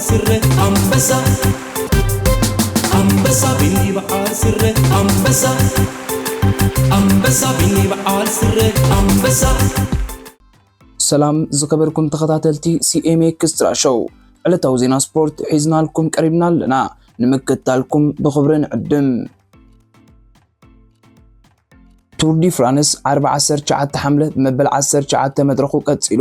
ስረ ኣንበሳ ኣንበሳ ቢኒ በዓል ስረ ኣንበሳ ኣንበሳ ቢኒ በዓል ስረ ኣንበሳ። ሰላም ዝኸበርኩም ተኸታተልቲ ሲ ኤም ኤክስትራ ሾው፣ ዕለታዊ ዜና ስፖርት ሒዝናልኩም ቀሪብና ኣለና። ንምክትታልኩም ብኽብሪ ንዕድም። ቱር ዲ ፍራንስ ዓርቢ ዓሰርተ ትሽዓተ ሓምለ መበል ዓሰርተ ትሽዓተ መድረኹ ቀጺሉ።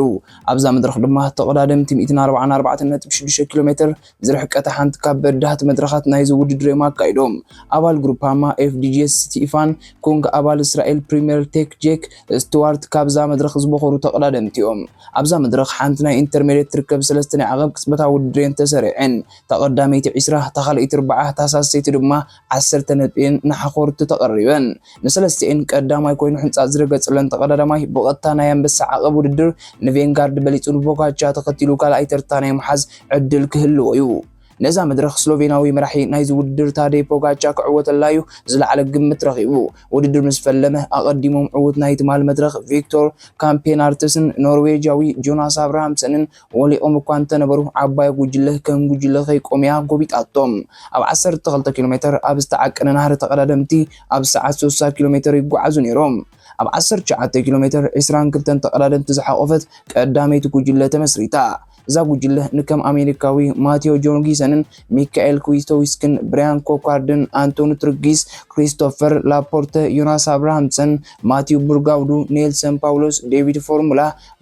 ኣብዛ መድረኽ ድማ ተቐዳደምቲ ሚእትን ኣርባዓን ኣርባዕተን ነጥቢ ሽዱሽተ ኪሎ ሜትር ዝርሕቀታ ሓንቲ ካብ በዳህቲ መድረኻት ናይዚ ውድድር እዮም ኣካይዶም። ኣባል ግሩፕ ሃማ ኤፍ ዲ ጂ ኤስ ስቲፋን ኩንግ፣ ኣባል እስራኤል ፕሪምየር ቴክ ጄክ ስቱዋርት ካብዛ መድረኽ ዝበኸሩ ተቐዳደምቲ እዮም። ኣብዛ መድረኽ ሓንቲ ናይ ኢንተርሜድየት ትርከብ ሰለስተ ናይ ዓቐብ ቅጽበታዊ ውድድር እየን ተሰሪዐን። እታ ቀዳመይቲ ዒስራ፣ እታ ካልኣይቲ ኣርብዓ፣ እታ ሳልሰይቲ ድማ ዓሰርተ ነጥቢ እየን ንሓኾርቲ ተቐሪበን። ንሰለስተኤን ቀዳማይ ኮይኑ ሕንጻ ዝረገጸለን ተቐዳዳማይ ብቐጥታ ናይ ኣንበሳ ዓቐብ ውድድር ንቬንጋርድ በሊጹ ንፖጋቻ ተኸቲሉ ካልኣይ ተርታ ናይ ምሓዝ ዕድል ክህልዎ እዩ። ነዛ መድረኽ ስሎቬናዊ መራሒ ናይዚ ውድድር ታደይ ፖጋቻ ክዕወተላ እዩ ዝለዓለ ግምት ረኺቡ። ውድድር ምስ ፈለመ ኣቐዲሞም ዕዉት ናይ ትማል መድረኽ ቪክቶር ካምፔናርትስን ኖርዌጃዊ ጆናስ ኣብርሃምሰንን ወሊቖም እኳ እንተነበሩ፣ ዓባይ ጉጅለ ከም ጉጅለ ከይቆምያ ጎቢጣቶም። ኣብ ዓሰርተ ክልተ ኪሎ ሜትር ኣብ ዝተዓቀነ ናህሪ ተቐዳደምቲ ኣብ ሰዓት ስሳ ኪሎ ሜትር ይጓዓዙ ነይሮም። ኣብ ዓሰርተ ትሽዓተ ኪሎ ሜትር ዕስራን ክልተን ተቐዳደምቲ ዝሓቖፈት ቀዳመይቲ ጉጅለ ተመስሪታ። እዛ ጉጅለ ንከም ኣሜሪካዊ ማቴዎ ጆርጊሰንን ሚካኤል ክዊቶዊስክን ብራያን ኮኳርድን ኣንቶኒ ትርጊስ፣ ክሪስቶፈር ላፖርተ፣ ዮናስ ኣብርሃምሰን፣ ማቲው ቡርጋውዱ፣ ኔልሰን ፓውሎስ፣ ዴቪድ ፎርሙላ፣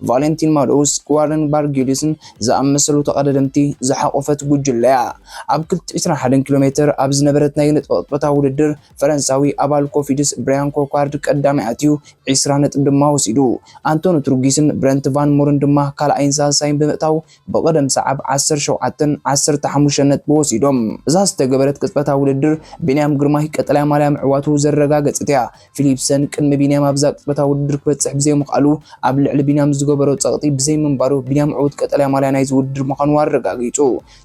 ቫለንቲን ማዶውስ፣ ዋረን ባርጊሊስን ዝኣመሰሉ ተቐዳደምቲ ዝሓቖፈት ጉጅለ እያ። ኣብ ክልተ ዕስራን ሓደን ኪሎ ሜትር ኣብ ዝነበረት ናይ ነጥቢ ቅጥበታ ውድድር፣ ፈረንሳዊ ኣባል ኮፊድስ ብራያን ኮኳርድ ቀዳማይ ኣትዩ ዕስራ ነጥቢ ድማ ወሲዱ። ኣንቶኒ ትሩጊስን ብረንት ቫን ሙርን ድማ ካልኣይን ሳልሳይን ብምእታው ብቐደም ሰዓብ ዓሰርተ ሸውዓተን ዓሰርተ ሓሙሽተን ነጥቢ ወሲዶም። እዛ ዝተገበረት ቅጽበታዊ ውድድር ቢንያም ግርማይ ቀጠልያ ማልያ ምዕዋቱ ዘረጋገጸት እያ። ፊሊፕሰን ቅድሚ ቢንያም ኣብዛ ቅጽበታዊ ውድድር ክበጽሕ ብዘይምኽኣሉ ኣብ ልዕሊ ቢንያም ዝገበሮ ጸቕጢ ብዘይምንባሩ ቢንያም ዕዉት ቀጠልያ ማልያ ናይዚ ውድድር ምዃኑ ኣረጋጊጹ።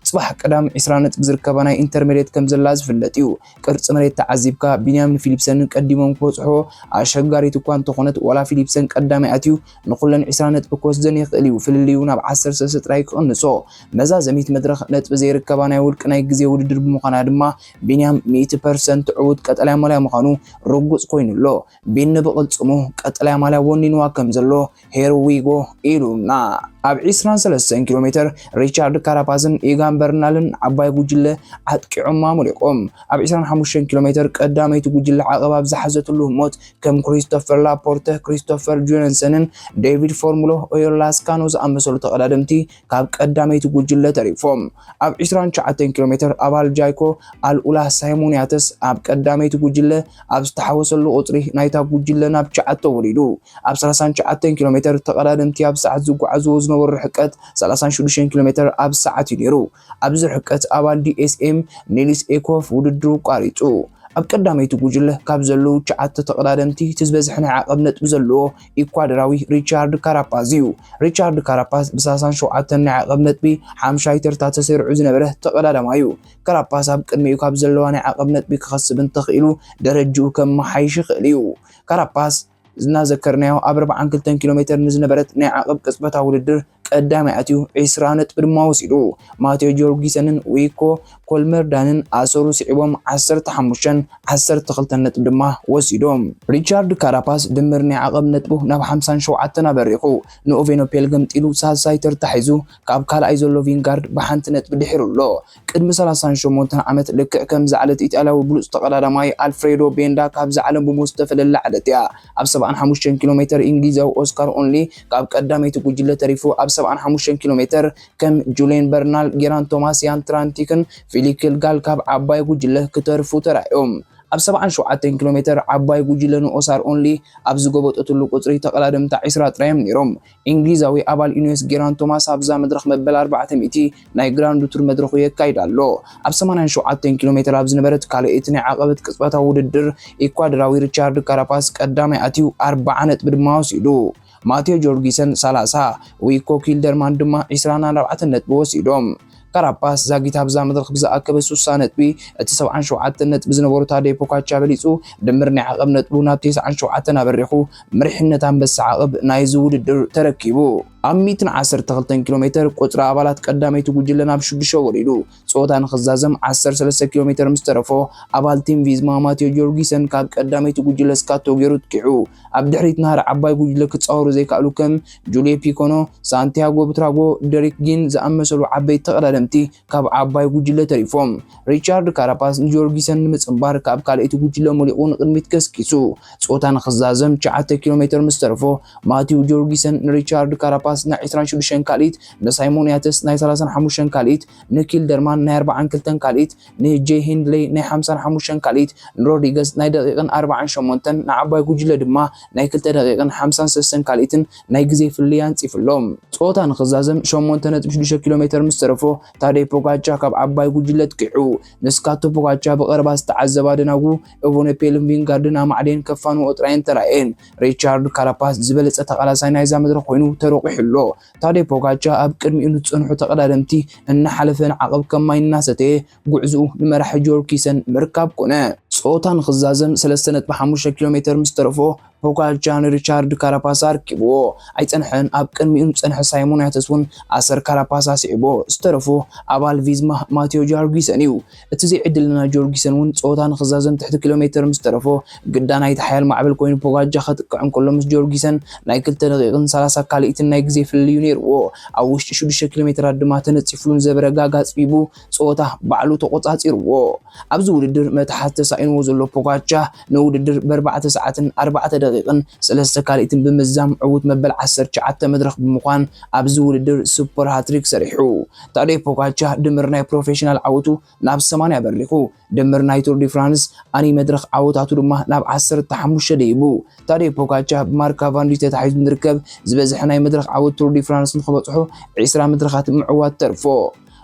ጽባሕ ቀዳም ዕስራ ነጥቢ ዝርከባ ናይ ኢንተርሜድየት ከም ዘላ ዝፍለጥ እዩ። ቅርጺ መሬት ተዓዚብካ ቢንያም ንፊሊፕሰን ቀዲሞም ክበጽሕዎ ኣሸጋሪት እኳ እንተኾነት፣ ዋላ ፊሊፕሰን ቀዳማይ ኣትዩ ንኹለን ዕስራ ነጥቢ ክወስደን ይኽእል እዩ። ፍልልዩ ናብ ዓሰርተ ሰለስተ ጥራይ ክቕንሶ። መዛዘሚት መድረኽ ነጥቢ ዘይርከባ ናይ ውልቂ ናይ ግዜ ውድድር ብምዃና ድማ ቢንያም ሚእቲ ፐርሰንት ዕዉት ቀጠልያ ማልያ ምዃኑ ርጉጽ ኮይኑ ኣሎ። ቢኒ ብቕልጽሙ ቀጠልያ ማልያ ወኒንዋ ከም ዘሎ ሄር ዊጎ ኢሉና። ኣብ ዕስራን ሰለስተን ኪሎ ሜትር ሪቻርድ ካራፓዝን ኢጋን በርናልን ዓባይ ጉጅለ ኣጥቂዖማ ሞሊቖም። ኣብ ዕስራን ሓሙሽተን ኪሎ ሜትር ቀዳመይቲ ጉጅለ ዓቐብ ኣብ ዝሓዘትሉ ህሞት ከም ክሪስቶፈር ላፖርተ፣ ክሪስቶፈር ጆነሰንን ዴቪድ ፎርሙሎ፣ ኦዮር ላስካኖ ዝኣመሰሉ ተቐዳደምቲ ካብ ቀዳመይቲ ጉጅለ ተሪፎም። ኣብ ዕስራን ትሽዓተን ኪሎ ሜትር ኣባል ጃይኮ ኣልኡላ ሳይሞንያተስ ኣብ ቀዳመይቲ ጉጅለ ኣብ ዝተሓወሰሉ ቁጽሪ ናይታ ጉጅለ ናብ ትሽዓተ ወሪዱ። ኣብ ሰላሳን ትሽዓተን ኪሎ ሜትር ተቐዳደምቲ ኣብ ሰዓት ዝጓዓዝዎ ዝነበሩ ርሕቀት ሰላሳን ሽዱሽተን ኪሎ ሜትር ኣብ ሰዓት እዩ ነይሩ። ኣብዚ ርሕቀት ኣባል ዲ ኤስ ኤም ኒልስ ኤኮፍ ውድድሩ ኣቋሪጹ። ኣብ ቀዳመይቲ ጉጅለ ካብ ዘለዉ ትሽዓተ ተቐዳደምቲ እቲ ዝበዝሐ ናይ ዓቐብ ነጥቢ ዘለዎ ኢኳዶራዊ ሪቻርድ ካራፓዝ እዩ። ሪቻርድ ካራፓዝ ብሰላሳን ሸውዓተን ናይ ዓቐብ ነጥቢ ሓምሻይ ተርታ ተሰሪዑ ዝነበረ ተቐዳዳማይ እዩ። ካራፓስ ኣብ ቅድሚኡ ካብ ዘለዋ ናይ ዓቐብ ነጥቢ ክኸስብ እንተኽኢሉ ደረጅኡ ከመሓይሽ ይኽእል እዩ። ካራፓስ እናዘከርናዮ ኣብ ኣርባዓን ክልተን ኪሎ ሜትር ንዝነበረት ናይ ዓቐብ ቅጽበታዊ ውድድር ቀዳማይ ኣትዩ ዕስራ ነጥቢ ድማ ወሲዱ። ማቴዮ ጆርጊሰንን ዊኮ ኮልመርዳንን ኣሰሩ ስዒቦም ዓሰርተ ሓሙሽተን ዓሰርተ ክልተን ነጥቢ ድማ ወሲዶም። ሪቻርድ ካራፓስ ድምር ናይ ዓቐብ ነጥቡ ናብ ሓምሳን ሸውዓተን ኣበሪኹ። ንኦቬኖፔል ገምጢሉ ሳልሳይ ተርታ ሒዙ ካብ ካልኣይ ዘሎ ቪንጋርድ ብሓንቲ ነጥቢ ድሒሩ ኣሎ። ቅድሚ ሰላሳን ሸሞንተን ዓመት ልክዕ ከምዚ ዓለት ኢጣልያዊ ብሉጽ ተቐዳዳማይ ኣልፍሬዶ ቤንዳ ካብዚ ዓለም ብሞት ዝተፈለላ ዓለት እያ። ኣብ ሰብዓን ሓሙሽተን ኪሎ ሜትር እንግሊዛዊ ኦስካር ኦንሊ ካብ ቀዳመይቲ ጉጅለ ተሪፉ ኣብ ሰብዓን ሓሙሽተን ኪሎ ሜትር ከም ጁልየን በርናል፣ ጌራን ቶማስ፣ ያን ትራንቲክን ፊሊክል ጋል ካብ ዓባይ ጉጅለ ክተርፉ ተራእዮም። ኣብ ሰብዓን ሸውዓተን ኪሎ ሜትር ዓባይ ጉጅለ ንኦሳር ኦንሊ ኣብ ዝጎበጠትሉ ቁጽሪ ተቐዳደምታ ዕስራ ጥራይ እዮም ነይሮም። እንግሊዛዊ ኣባል ኢኒዮስ ጌራን ቶማስ ኣብዛ መድረኽ መበል ኣርባዕተ ሚእቲ ናይ ግራንድ ቱር መድረኹ የካይድ ኣሎ። ኣብ ሰማንያን ሸውዓተን ኪሎ ሜትር ኣብ ዝነበረት ካልኣይቲ ናይ ዓቐበት ቅጽበታዊ ውድድር ኢኳዶራዊ ሪቻርድ ካራፓስ ቀዳማይ ኣትዩ ኣርብዓ ነጥቢ ድማ ወሲዱ። ማቴዮ ጆርጊሰን ሰላሳ፣ ዊኮ ኪልደርማን ድማ ዕስራን ኣርባዕተን ነጥቢ ወሲዶም። ካራፓስ ዛጊት ኣብዛ መድረኽ ብዝኣከበ ስሳ ነጥቢ፣ እቲ ሰብዓን ሸውዓተን ነጥቢ ዝነበሮ ታደይ ፖጋቻ በሊጹ፣ ድምር ናይ ዓቐብ ነጥቡ ናብ ተስዓን ሸውዓተን ኣበሪኹ፣ መሪሕነት ኣንበሳ ዓቐብ ናይዚ ውድድር ተረኪቡ። ኣብ ሚእትን ዓሰርተ ክልተን ኪሎ ሜተር ቁጽሪ ኣባላት ቀዳመይቲ ጉጅለ ናብ ሽዱሽተ ወሪዱ። ጾታ ንኽዛዘም ዓሰርተ ሰለስተ ኪሎ ሜተር ምስ ተረፎ፣ ኣባል ቲም ቪዝማ ማቴዮ ጆርጊሰን ካብ ቀዳመይቲ ጉጅለ ስካቶ ገይሩ ጥቂዑ። ኣብ ድሕሪት ናህሪ ዓባይ ጉጅለ ክጻወሩ ዘይከኣሉ ከም ጁልዮ ፒኮኖ፣ ሳንቲያጎ ብትራጎ፣ ደሪክ ጊን ዝኣመሰሉ ዓበይቲ ተቐዳደምቲ ካብ ዓባይ ጉጅለ ተሪፎም። ሪቻርድ ካራፓስ ንጆርጊሰን ንምጽንባር ካብ ካልኣይቲ ጉጅለ ሞሊቑ ንቕድሚት ገስጊሱ። ጾታ ንኽዛዘም ትሽዓተ ኪሎ ሜተር ምስ ተረፎ፣ ማቲው ጆርጊሰን ንሪቻርድ ካራፓስ ናይ ዕስራን ሽዱሽተን ካልኢት፣ ንሳይሞን ያተስ ናይ ሰላሳን ሓሙሽተን ካልኢት፣ ንኪልደርማን ናይ ኣርባዓን ክልተን ካልኢት፣ ንጄይ ሂንድሌይ ናይ ሓምሳን ሓሙሽተን ካልኢት፣ ንሮድሪገዝ ናይ ደቂቕን ኣርባዓን ሸሞንተን፣ ንዓባይ ጉጅለ ድማ ናይ ክልተ ደቂቕን ሓምሳን ሰለስተን ካልኢትን ናይ ግዜ ፍልልይ ኣንጺፉሎም። ጾታ ንኽዛዘም ሸሞንተ ነጥቢ ሽዱሽተ ኪሎ ሜተር ምስ ተረፎ፣ ታደይ ፖጋቻ ካብ ዓባይ ጉጅለ ጥቂዑ። ንስካቶ ፖጋቻ ብቐረባ ዝተዓዘባ ደናጉ፣ ኤቨነፔልን ቪንጋርድን ኣማዕድየን ከፋንዎ ጥራየን ተራእየን። ሪቻርድ ካራፓስ ዝበለጸ ተቓላሳይ ናይዛ መድረኽ ኮይኑ ተሮቂሑ ኣሎ። ታደይ ፖጋቻ ኣብ ቅድሚኡ ንዝጸንሑ ተቐዳደምቲ እናሓለፈ ንዓቐብ ከም ማይ እናሰተየ፣ ጉዕዝኡ ንመራሒ ጆርጊሰን ምርካብ ኮነ። ጾታ ንኽዛዘም ሰለስተ ነጥቢ ሓሙሽተ ኪሎ ሜተር ምስ ተረፎ፣ ፖጋቻ ንሪቻርድ ካራፓስ ኣርኪብዎ። ኣይጸንሐን፣ ኣብ ቅድሚኡ ዝጸንሐ ሳይሞን ያተስ እውን ኣሰር ካራፓስ ኣስዒቦ። ዝተረፎ ኣባል ቪዝማ ማቴዮ ጆርጊሰን እዩ። እቲ ዘይዕድልና ጆርጊሰን እውን ጾታ ንኽዛዘም ትሕቲ ኪሎ ሜተር ምስ ተረፎ፣ ግዳ ናይቲ ሓያል ማዕበል ኮይኑ ፖጋቻ ከጥቅዕ እንከሎ፣ ምስ ጆርጊሰን ናይ ክልተ ደቂቕን ሰላሳ ካልኢትን ናይ ግዜ ፍልልዩ ነይርዎ። ኣብ ውሽጢ ሽዱሽተ ኪሎ ሜተራት ድማ ተነጺፍሉ ንዘበረ ጋግ ኣጽቢቡ፣ ጸወታ ባዕሉ ተቖጻጺርዎ። ኣብዚ ውድድር መትሓዚ ተሳኢንዎ ዘሎ ፖጋቻ፣ ንውድድር ብኣርባዕተ ሰዓትን ኣርባዕተ ደቂቕን ሰለስተ ካልኢትን ብምዝዛም ዕዉት መበል ዓሰርተ ትሽዓተ መድረኽ ብምዃን ኣብዚ ውድድር ሱፐር ሃትሪክ ሰሪሑ። ታደይ ፖጋቻ ድምር ናይ ፕሮፌሽናል ዓወቱ ናብ ሰማንያ በሪኹ። ድምር ናይ ቱር ዲ ፍራንስ ኣኒ መድረኽ ዓወታቱ ድማ ናብ ዓሰርተ ሓሙሽተ ደይቡ። ታደይ ፖጋቻ ብማርካ ቫንዲ ተታሒዙ ንርከብ ዝበዝሐ ናይ መድረኽ ዓወት ቱር ዲ ፍራንስ ንኽበጽሖ ዕስራ መድረኻት ምዕዋት ተርፎ።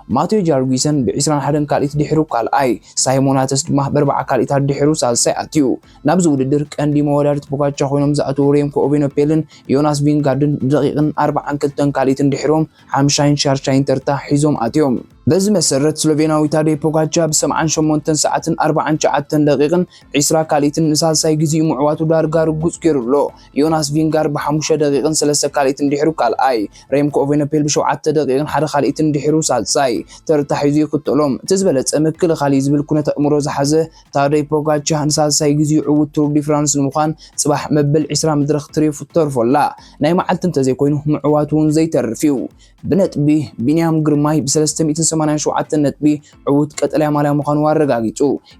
ማቴዮ ጃርጊሰን ብዕስራን ሓደን ካልኢት ድሒሩ ካልኣይ፣ ሳይሞን ያተስ ድማ ብኣርባዓ ካልኢታት ድሒሩ ሳልሳይ ኣትዩ። ናብዚ ውድድር ቀንዲ መወዳድርቲ ፖጋቻ ኮይኖም ዝኣተዉ ሬምኮ ኦቬኖፔልን ዮናስ ቪንጋርድን ብደቂቕን ኣርባዓን ክልተን ካልኢትን ድሒሮም ሓምሻይን ሻርሻይን ተርታ ሒዞም ኣትዮም። በዚ መሰረት ስሎቬናዊ ታደይ ፖጋቻ ብሰብዓን ሸሞንተን ሰዓትን ኣርባዓን ትሽዓተን ደቂቕን ዕስራ ካልኢትን ንሳልሳይ ግዜኡ ምዕዋቱ ዳርጋ ርጉጽ ገይሩ ኣሎ። ዮናስ ቪንጋር ብሓሙሽተ ደቂቕን ሰለስተ ካልኢትን ድሒሩ ካልኣይ፣ ሬምኮ ኦቬኖፔል ብሸውዓተ ደቂቕን ሓደ ካልኢትን ድሒሩ ሳልሳይ ተርታ ሒዙ ይኽተሎም። እቲ ዝበለጸ ምክልኻል እዩ ዝብል ኩነት ኣእምሮ ዝሓዘ ታደይ ፖጋቻ ንሳልሳይ ግዜኡ ዕዉት ቱር ዲ ፍራንስ ንምዃን ጽባሕ መበል ዕስራ መድረኽ ትሪፉ ተርፎ ኣላ። ናይ መዓልቲ እንተዘይኮይኑ ምዕዋቱ እውን ዘይተርፍ እዩ። ብነጥቢ ቢንያም ግርማይ ብ ሰለስተ ሚእትን ሰማንያን ሸውዓተን ነጥቢ ዕዉት ቀጠልያ ማልያ ምዃኑ ኣረጋጊጹ።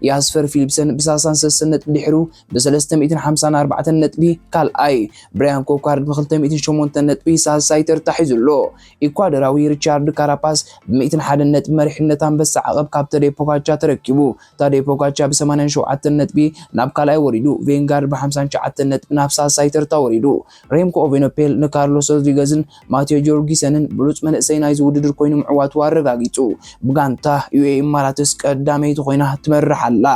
ያስፐር ፊሊፕሰን ብ ሰላሳን ሰለስተን ነጥቢ ድሒሩ ብ ሰለስተ ሚእትን ሓምሳን ኣርባዕተን ነጥቢ ካልኣይ፣ ብራያን ኮካርድ ብ ክልተ ሚእትን ሸሞንተን ነጥቢ ሳልሳይ ተርታ ሒዙ ኣሎ። ኢኳዶራዊ ሪቻርድ ካራፓስ ብ ሚእትን ሓደን ነጥቢ መሪሕነት ኣንበሳ ዓቐብ ካብ ታደይ ፖጋቻ ተረኪቡ። ታደይ ፖጋቻ ብ ሰማንያን ሸውዓተን ነጥቢ ናብ ካልኣይ ወሪዱ። ቬንጋርድ ብ ሓምሳን ትሽዓተን ነጥቢ ናብ ሳልሳይ ተርታ ወሪዱ። ሬምኮ ኦቬኖፔል ንካርሎስ ሮድሪገዝን ማቴዮ ጆርጊሰንን ብሉጽ መንእሰይ ናይዚ ውድድር ኮይኑ ምዕዋቱ ኣረጋጊጹ። ብጋንታ ዩኤኢ ኢማራትስ ቀዳመይቲ ኮይና ትመርሕ ኣላ።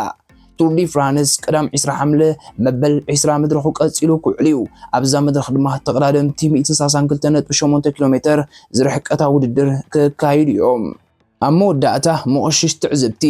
ቱር ዲ ፍራንስ ቀዳም ዕስራ ሓምለ መበል ዕስራ መድረኹ ቀጺሉ ክውዕል እዩ። ኣብዛ መድረኽ ድማ ተቐዳደምቲ ሚእትን ሰላሳን ክልተን ነጥቢ ሸሞንተ ኪሎ ሜተር ዝርሕቀታ ውድድር ክካይዱ እዮም። ኣብ መወዳእታ መቐሽሽ ትዕዝብቲ።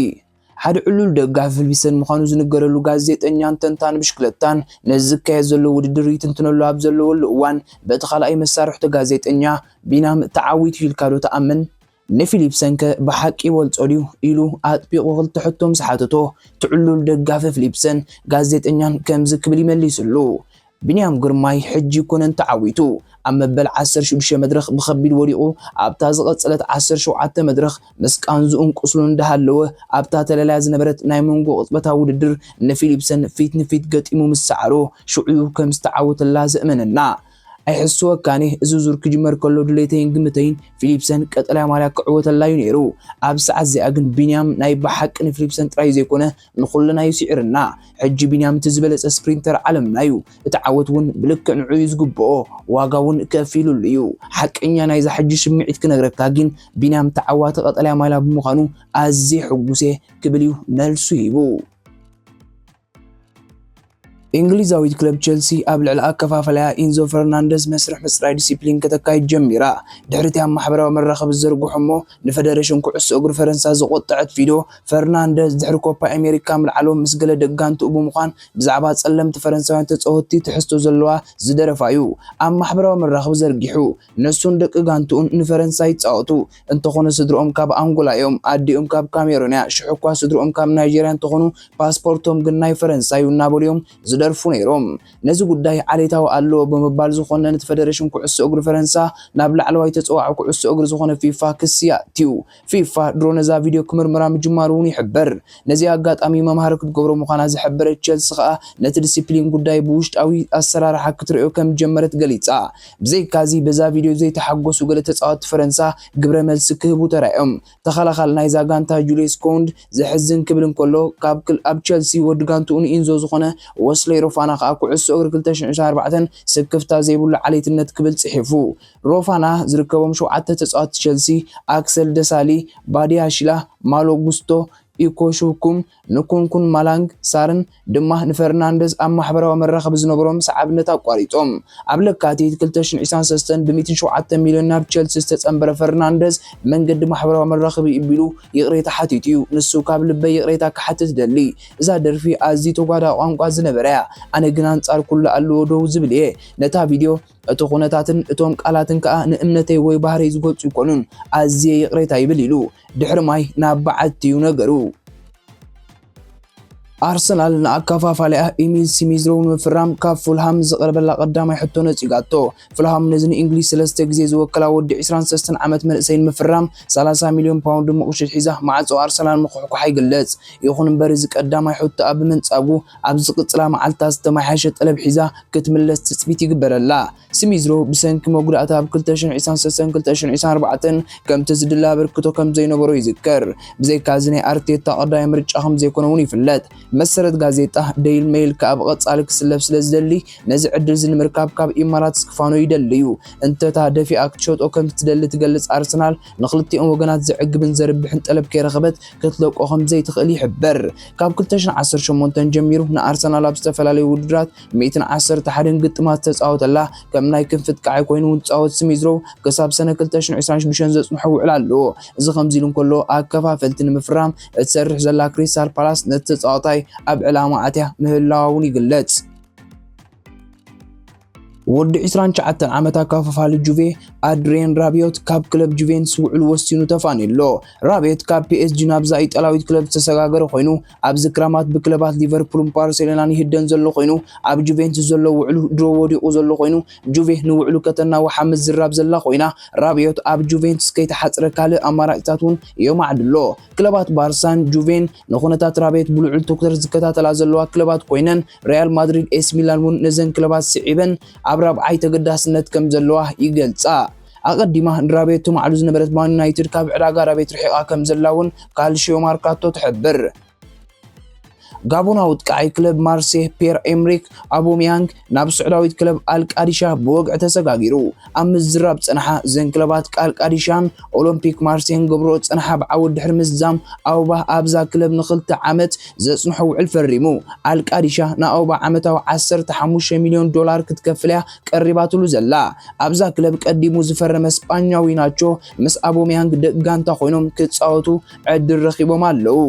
ሓደ ዕሉል ደጋፊ ፊሊፕሰን ምዃኑ ዝንገረሉ ጋዜጠኛን ተንታኒ ብሽክለታን ነዚ ዝካየድ ዘሎ ውድድር ይትንትነሉ ኣብ ዘለወሉ እዋን፣ በቲ ካልኣይ መሳርሕቱ ጋዜጠኛ፣ ቢንያም ተዓዊቱ ኢልካ ዶ ትኣምን? ንፊሊፕሰንከ ብሓቂ ይበልጾ ድዩ? ኢሉ ኣጥቢቑ ክልተ ሕቶ ምስ ሓተቶ፣ እቲ ዕሉል ደጋፊ ፊሊፕሰን ጋዜጠኛን ከምዚ ክብል ይመሊስሉ። ቢንያም ግርማይ ሕጂ ኣይኮነን ተዓዊቱ። ኣብ መበል ዓሰርተ ሽዱሽተ መድረኽ ብኸቢድ ወዲቑ፣ ኣብታ ዝቐጸለት ዓሰርተ ሸውዓተ መድረኽ ምስ ቃንዝኡን ቁስሉን እንዳሃለወ፣ ኣብታ ተለልያ ዝነበረት ናይ መንጎ ቅጽበታዊ ውድድር ንፊሊፕሰን ፊት ንፊት ገጢሙ ምስ ሰዓሮ፣ ሽዑ እዩ ከም ዝተዓወተላ ዘእመነና። ኣይሕስወካን እየ፣ እዚ ዙር ክጅመር ከሎ ድሌተይን ግምተይን ፊሊፕሰን ቀጠልያ ማልያ ክዕወተላ እዩ ነይሩ። ኣብ ሰዓት እዚኣ ግን ቢንያም ናይ ብሓቂ ንፊሊፕሰን ጥራይ ዘይኮነ ንኹልና እዩ ስዒርና። ሕጂ ቢንያም እቲ ዝበለጸ ስፕሪንተር ዓለምና እዩ። እቲ ዓወት እውን ብልክዕ ንዕኡ እዩ ዝግብኦ። ዋጋ እውን ከፊሉሉ እዩ። ሓቀኛ ናይዛ ሕጂ ስምዒት ክነግረካ ግን ቢንያም ተዓዋቲ ቀጠልያ ማልያ ብምዃኑ ኣዝየ ሕጉስ እየ ክብል እዩ መልሱ ሂቡ። እንግሊዛዊት ክለብ ቸልሲ ኣብ ልዕሊ ኣከፋፋላያ ኢንዞ ፈርናንደዝ መስርሕ ምጽራይ ዲሲፕሊን ከተካይድ ጀሚራ። ድሕሪ እቲ ኣብ ማሕበራዊ መራኸቢ ዝዘርግሖ እሞ ንፈደረሽን ኩዕሶ እግሪ ፈረንሳ ዝቖጠዐት ቪድዮ፣ ፈርናንደዝ ድሕሪ ኮፓ ኣሜሪካ ምልዓሎም ምስ ገለ ደጋንትኡ ብምዃን ብዛዕባ ጸለምቲ ፈረንሳውያን ተጻወትቲ ትሕዝቶ ዘለዋ ዝደረፋ እዩ ኣብ ማሕበራዊ መራኸቢ ዘርጊሑ። ንሱን ደቂ ጋንትኡን ንፈረንሳ ይጻወቱ፣ እንተኾነ ስድርኦም ካብ ኣንጎላ እዮም፣ ኣዲኦም ካብ ካሜሩን እያ፣ ሽሕ እኳ ስድርኦም ካብ ናይጀርያ እንተኾኑ ፓስፖርቶም ግን ናይ ፈረንሳ እዩ እናበሉ እዮም ዝደርፉ ነይሮም። ነዚ ጉዳይ ዓሌታዊ ኣለዎ ብምባል ዝኾነ ነቲ ፈደረሽን ኩዕሶ እግሪ ፈረንሳ ናብ ላዕለዋይ ተጸዋዒ ኩዕሶ እግሪ ዝኾነ ፊፋ ክሲ ኣእትዩ። ፊፋ ድሮ ነዛ ቪድዮ ክምርምራ ምጅማሩ እውን ይሕበር። ነዚ ኣጋጣሚ መምሃሪ ክትገብሮ ምዃና ዝሐበረት ቸልሲ ከኣ ነቲ ዲሲፕሊን ጉዳይ ብውሽጣዊ ኣሰራርሓ ክትርእዮ ከም ጀመረት ገሊጻ። ብዘይካዚ በዛ ቪድዮ ዘይተሓጎሱ ገለ ተጻወትቲ ፈረንሳ ግብረ መልሲ ክህቡ ተራእዮም። ተኸላኻል ናይዛ ጋንታ ጁልየስ ኮውንድ ዘሕዝን ክብል እንከሎ፣ ካብ ክል-፣ ኣብ ቸልሲ ወዲ ጋንትኡ ንኢንዞ ዝኾነ ወስለይ ሮፋና ከኣ ኩዕሶ እግሪ ክልተ ሽሕን ዕስራን ኣርባዕተን ስክፍታ ዘይብሉ ዓሌትነት ክብል ጽሒፉ። ሮፋና ዝርከቦም ሸውዓተ ተጻወትቲ ቸልሲ፣ ኣክሰል ደሳሊ፣ ባዲያ ሺላ፣ ማሎ ጉስቶ፣ ኢኮሹኩም፣ ንኩንኩን ማላንግ ሳርን ድማ ንፈርናንደዝ ኣብ ማሕበራዊ መራኸቢ ዝነበሮም ሰዓብነት ኣቋሪጾም። ኣብ ለካቲት ክልተ ሽሕን ዕስራን ሰለስተን ብሚእትን ሸውዓተን ሚልዮን ናብ ቸልሲ ዝተጸንበረ ፈርናንደዝ መንገዲ ማሕበራዊ መራኸቢ ቢሉ ይቕሬታ ሓቲቱ እዩ። ንሱ ካብ ልበይ ይቕሬታ ክሓትት ደሊ። እዛ ደርፊ ኣዝዩ ተጓዳኢ ቋንቋ ዝነበረ እያ። ኣነ ግን ኣንጻር ኩሉ ኣለዎ ደው ዝብል እየ። ነታ ቪድዮ እቲ ኩነታትን እቶም ቃላትን ከኣ ንእምነተይ ወይ ባህርይ ዝገልጹ ኣይኮኑን። ኣዝየ ይቕሬታ ይብል ኢሉ ድሕሪ ማይ ናብ በዓቲ እዩ ነገሩ። ኣርሰናል ንኣከፋፋሊኣ ኢሚል ስሚዝሮው ንምፍራም ካብ ፉልሃም ዝቐረበላ ቀዳማይ ሕቶ ነጺጋቶ። ፉልሃም ነዚ ንእንግሊዝ ሰለስተ ግዜ ዝወከላ ወዲ ዕስራን ሰለስተን ዓመት መንእሰይ ንምፍራም ሰላሳ ሚልዮን ፓውንድ ምቑሽሽ ሒዛ ማዕጾ ኣርሰናል ምኹሕኳሓ ይግለጽ። ይኹን እምበር እዚ ቀዳማይ ሕቶኣ ብምንጻጉ ኣብ ዝቕጽላ መዓልታት ዝተመሓየሸ ጠለብ ሒዛ ክትምለስ ትጽቢት ይግበረላ። ስሚዝሮ ብሰንኪ መጉዳእቲ ኣብ ክልተ ሽሕን ዕስራን ሰለስተን ክልተ ሽሕን ዕስራን ኣርባዕተን ከምቲ ዝድለ ኣበርክቶ ከም ዘይነበሮ ይዝከር። ብዘይካዚ ናይ ኣርቴታ ቀዳማይ ምርጫ ከም ዘይኮነ እውን ይፍለጥ። መሰረት ጋዜጣ ደይሊ ሜይል ከኣ ብቐጻሊ ክስለፍ ስለ ዝደሊ ነዚ ዕድል እዚ ንምርካብ ካብ ኢማራት ስክፋኖ ይደሊ እዩ። እንተታ ደፊኣ ክትሸጦ ከም ትደሊ ትገልጽ ኣርሰናል ንክልቲኦም ወገናት ዘዕግብን ዘርብሕን ጠለብ ከይረኸበት ክትለቆ ከም ዘይትኽእል ይሕበር። ካብ ክልተ ሽሕን ዓሰርተ ሸሞንተን ጀሚሩ ንኣርሰናል ኣብ ዝተፈላለዩ ውድድራት ሚእትን ዓሰርተ ሓደን ግጥማት ዝተጻወተላ ከም ናይ ክንፊ ኣጥቃዓይ ኮይኑ እውን ዝጻወት ስሚዝሮው ክሳብ ሰነ ክልተ ሽሕን ዕስራን ሽዱሽተን ዘጽንሖ ውዕል ኣለዎ። እዚ ከምዚ ኢሉ እንከሎ ኣከፋፈልቲ ንምፍራም እትሰርሕ ዘላ ክሪስታል ፓላስ ነቲ ተጻዋታይ ኣብ ዕላማ ኣትያ ምህላዋ እውን ይግለጽ። ወዲ ዕስራን ትሽዓተን ዓመት ኣከፋፋሊ ጁቬ ኣድሪየን ራቢዮት ካብ ክለብ ጁቬንትስ ውዕሉ ወሲኑ ተፋንዩ ኣሎ። ራቢዮት ካብ ፒኤስጂ ናብዛ ኢጣልያዊት ክለብ ዝተሰጋገረ ኮይኑ ኣብዚ ክራማት ብክለባት ሊቨርፑልን ባርሴሎናን ይህደን ዘሎ ኮይኑ ኣብ ጁቬንትስ ዘሎ ውዕሉ ድሮ ወዲቑ ዘሎ ኮይኑ ጁቬ ንውዕሉ ከተናውሓ ምዝራብ ዘላ ኮይና ራቢዮት ኣብ ጁቬንትስ ከይተሓጽረ ካልእ ኣማራጺታት እውን የማዕድሎ። ክለባት ባርሳን ጁቬን ንኹነታት ራቢዮት ብልዑል ትኩረት ዝከታተላ ዘለዋ ክለባት ኮይነን ሪያል ማድሪድ፣ ኤሲ ሚላን እውን ነዘን ክለባት ስዒበን ኣብ ራብዓይ ተገዳስነት ከም ዘለዋ ይገልጻ። ኣቐዲማ ንራቢዮት ትማዕዱ ዝነበረት ማን ዩናይትድ ካብ ዕዳጋ ራቢዮት ርሒቓ ከም ዘላ እውን ካልሽዮ ማርካቶ ትሕብር። ጋቦናዊ ኣጥቃዓይ ክለብ ማርሴ ፒየር ኤምሪክ ኣቦሚያንግ ናብ ስዑዳዊት ክለብ ኣልቃዲሻ ብወግዒ ተሰጋጊሩ። ኣብ ምዝራብ ዝጸንሓ እዘን ክለባት ኣልቃዲሻን ኦሎምፒክ ማርሴን ገብርኦ ዝጸንሓ ብዓወት ድሕሪ ምዝዛም ኣውባ ኣብዛ ክለብ ንኽልተ ዓመት ዘጽንሖ ውዕል ፈሪሙ። ኣልቃዲሻ ንኣውባ ዓመታዊ ዓሰርተ ሓሙሽተ ሚልዮን ዶላር ክትከፍል እያ ቀሪባትሉ ዘላ። ኣብዛ ክለብ ቀዲሙ ዝፈረመ ስጳኛዊ ናቾ ምስ ኣቦሚያንግ ደቂ ጋንታ ኮይኖም ክጻወቱ ዕድል ረኺቦም ኣለዉ።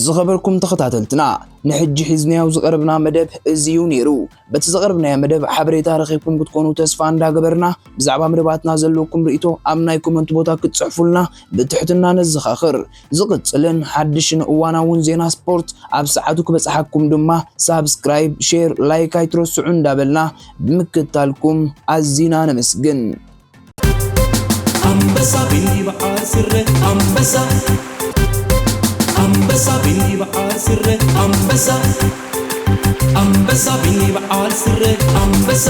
ዝኸበርኩም ተኸታተልትና፣ ንሕጂ ሒዝናዮ ዝቐረብና መደብ እዚ እዩ ነይሩ። በቲ ዘቕረብናዮ መደብ ሓበሬታ ረኺብኩም ክትኮኑ ተስፋ እንዳገበርና፣ ብዛዕባ መደባትና ዘለኩም ርእይቶ ኣብ ናይ ኮመንት ቦታ ክትጽሕፉልና ብትሕትና ነዘኻኽር። ዝቕጽልን ሓድሽን እዋናውን ዜና ስፖርት ኣብ ሰዓቱ ክበጽሓኩም ድማ ሳብስክራይብ፣ ሼር፣ ላይክ ኣይትረስዑ እንዳበልና ብምክታልኩም ኣዚና ነመስግን። ኣንበሳ ቢኒ በዓል ስረ ኣንበሳ ኣንበሳ ቢኒ በዓል ስረ ኣንበሳ ኣንበሳ ቢኒ በዓል ስረ ኣንበሳ